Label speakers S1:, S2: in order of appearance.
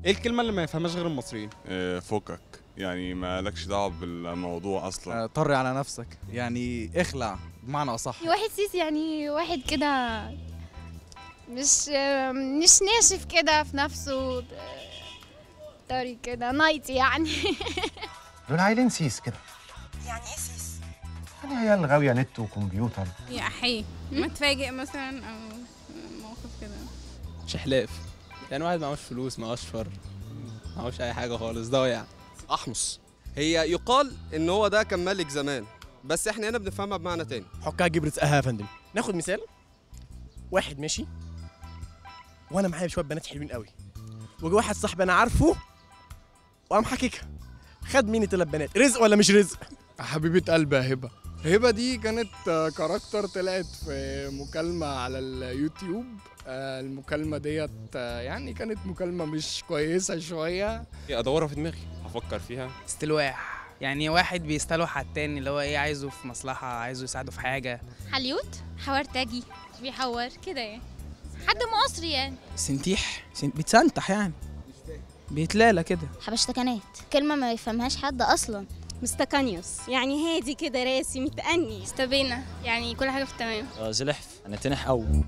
S1: ايه الكلمة اللي ما يفهمهاش غير المصريين؟
S2: فكك، يعني ما لكش دعوه بالموضوع اصلا.
S3: طري على نفسك، يعني اخلع بمعنى اصح.
S4: واحد سيس يعني واحد كده مش ناشف كده في نفسه، طري كده نايتي يعني.
S5: دول عيلين سيس كده.
S6: يعني ايه سيس؟
S5: يعني عيال غاويه نت وكمبيوتر.
S7: يا احي متفاجئ مثلا او موقف كده.
S8: شحلاف يعني واحد معهوش فلوس، معهوش فر، معهوش اي حاجة خالص، ضايع.
S9: احمص هي يقال ان هو ده كان ملك زمان، بس احنا هنا بنفهمها بمعنى تاني.
S10: حكها تجيب رزقها يا فندم. ناخد مثال، واحد ماشي وانا معايا شوية بنات حلوين قوي، وجه واحد صاحبي انا عارفه وقام حكيكها، خد مني 3 بنات. رزق ولا مش رزق؟
S11: حبيبه قلبي يا هبه. هبه دي كانت character طلعت في مكالمة على اليوتيوب. المكالمة ديت يعني كانت مكالمة مش كويسة شوية.
S12: ادورها في دماغي، هفكر فيها.
S13: استلواح يعني واحد بيستلوح على التاني، اللي هو ايه، عايزه في مصلحة، عايزه يساعده في حاجة.
S4: حليوت، حورتجي، بيحور كده يعني، حد مصري يعني.
S13: سنتيح، بيتسنتح يعني، بيتلالى كده.
S14: حبشتكنات، كلمة ما يفهمهاش حد اصلا.
S15: مستكانيوس يعني هادي كده، راسي، متأني.
S7: استبينا يعني كل حاجة في التمام.
S16: زلحف انا تنح قوي.